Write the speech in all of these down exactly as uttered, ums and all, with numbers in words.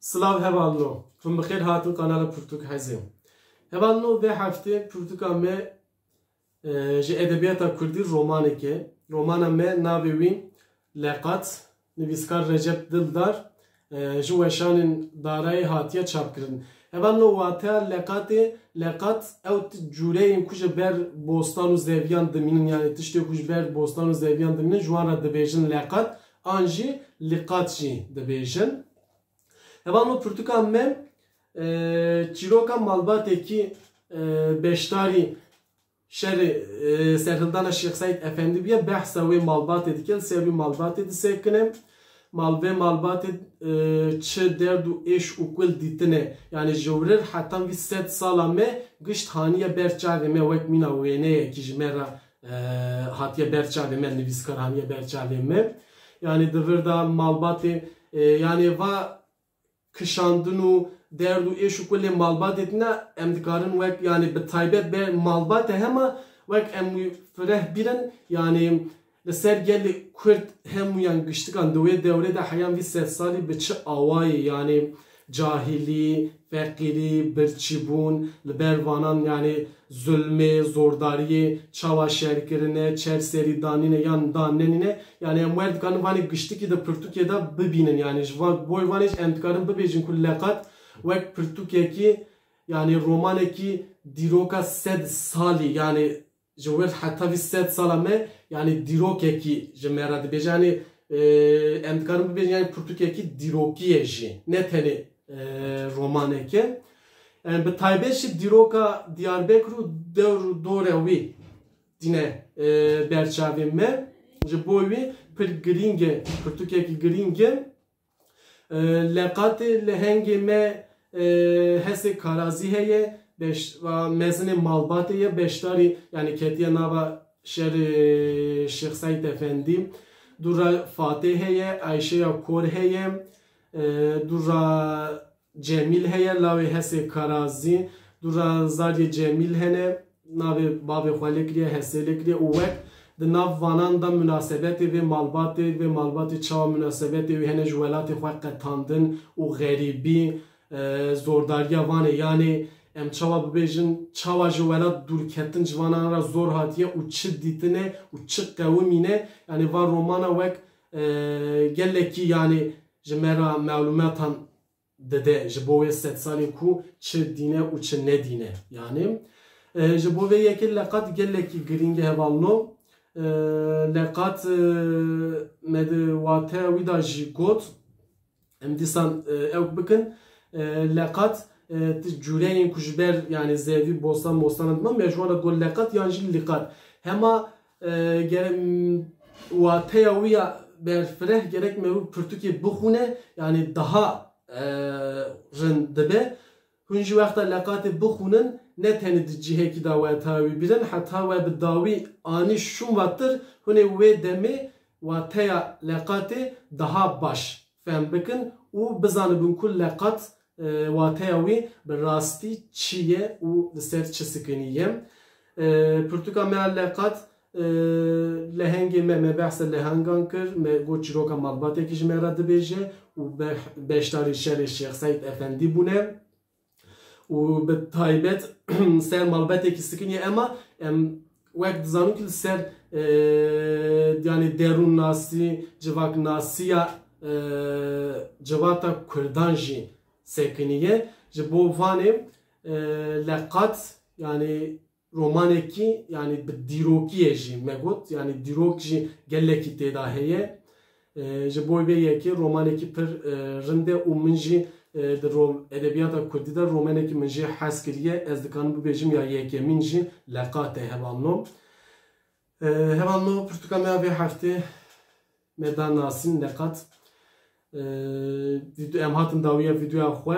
Silav hevalno. Hûn bi xêr hatin kanala Pirtûk Hezê. Hevalno vê heftê pirtûka me, e, ji edebiyata kurdî romaneke. Romana me navê wî Leqat, nivîskar Recep Dildar, e, ji weşanên Darayê hatiye çapkirin. Hevalno wateya leqatê, leqat ew ti cûreyên ku ji ber bostan û zeviyan dimînin, yanî tiştê ku ji ber bostan û zeviyan dimînin, ji wan re dibêjin leqat, an jî liqat jî dibêjin. Hevalno pirtûka me, e, çîroka malbatekî, e, beşdarî şerê, e, serhildana Şêx Seîd Efendî bûye, behsa wê malbatê dike, li ser wî malbatê disekine. Mal vê malbatê, e, çi derd û êş û kul dîtine. Yanî ji wir heta vî sed sala me gişt haniye ber çavê me, wek mîna wêneyekî ji me re, e, hatiye ber çavê me, nivîskar haniye ber çavê me. Yanî di vir de malbatê, e, yanî va kişandin û derd û êş û kulê malbatê tine, em dikarin wek, yanî bi taybet be malbate hema wek em wî fireh birin, yanî li ser gelê Kurd hemûyan giştikan di wê dewrê de heyan vî sed salî bi çi awayê, yanî cahilî, feqîrî, birçîbûn, li ber vanan, yanî zulmê, zordariyê, çawa şer kirine, çer serî danîne yan dan nenîne, yanî em wer dikarin vanê giştikî di pirtûkê de bibînin. Yanî ji van, boy vanê jî em dikarin bibêjin ku Leqat wek pirtûkekî, yanî romanekî dîroka sed salî, yanî ji wir heta vî sed sala me, yanî dîrokekî ji me re dibêje. Yanî, e, em dikarin bibêjin, yanî pirtûkekî dîrokî ye jî, ne tenê, e, romaneke. Yanî bi taybet jî dîroka Diyarbekir û dewr û dorê wî dîne, e, ber çavê me. Ji bo wî pir girîng e, pirtûkekî girîng e. E, Leqatê lehengê me, e, Hesê Karazî heye, beş-, va mezinê malbatê ye, beşdarî, yanî ketiye nava şerê Şêx Seîd Efendî. Dûra Fatê heye, Ayşeya Kor heye, e, dûra Cemîl heye, lawê Hesê Karazî, dûra zariyê Cemîl hene, navê bavê xwe lê kiriye, Hesê lê kiriye û wek di nav vanan de munasebetê vê malbatê, vê malbatê çawa munasebetê wî hene ji welatê xwe qetandin û xerîbî, e, zordariya van e. Yanî em çawa bibêjin, çawa ji welat dûrketin ji vanan re zor hatiye û çi dîtine û çi qewimîne. Yanî van romana wek, e, gelekî, yanî ji me re melûmatan dide ji bo wê sed salên ku çi dîne û çi nedîne. Yanî, e, ji bo vê yekê Leqat gelekî girîng e hevalno. E, Leqat, e, me di wateya wî de jî got, em dîsan, e, ew bikin, e, Leqat, e, ti cûreyên ku ji ber, yanî zevî, bostan, mostan diman, me ji wan re got Leqat yan jî Liqat. Hema, e, gere, m, wateya wî ya berfireh gerek me wî pirtûkê bixûne, yanî daha e, rind dibe. Hûn jî wexta Leqatê bixwînin, ne tenê di cihekî de weta wî bîrin, heta we bi dawî anî şûn ve tir, hûn ê wê demê wateya Leqatê daha baş fehm bikin û bizanibin ku Leqat, e, wateya wî bi rastî çi ye û li ser çi sikinî ye. E, pirtûka me ya Leqat, e, lehengê me, me behsa lehengan kir, me got çîroka malbatekî ji me re dibêje û be-, beşdarî şerê Şêx Seîd Efendî bûne û bi taybet ser malbetekî sikiniye, ema em wek dizanin ku li ser, e, yanî derûnnasî, civaknasiya, e, civata Kurdan jî sekiniye. Ji bo vanê, e, Leqat, yanî romanekî, yanî bi dîrokî ye jî me got, yanî dîrok jî gelekî tê de heye. E, ji bo vê yekê romanekî pir, e, rind e û min jî, e, di ro-, edebiyata kurdî de romanekî min jê hez kiriye, ez dikarim bibêjim ya yekemîn jî Leqat e hevalno. E, hevalno pirtûka me ya vê heftê me da nasîn Leqat. E, vîdeo, em hatin dawiya vîdeoya xwe.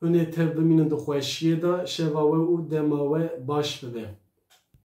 Hûn ê tev bimînin di xweşiyê de, şeva we û dema we baş bibe.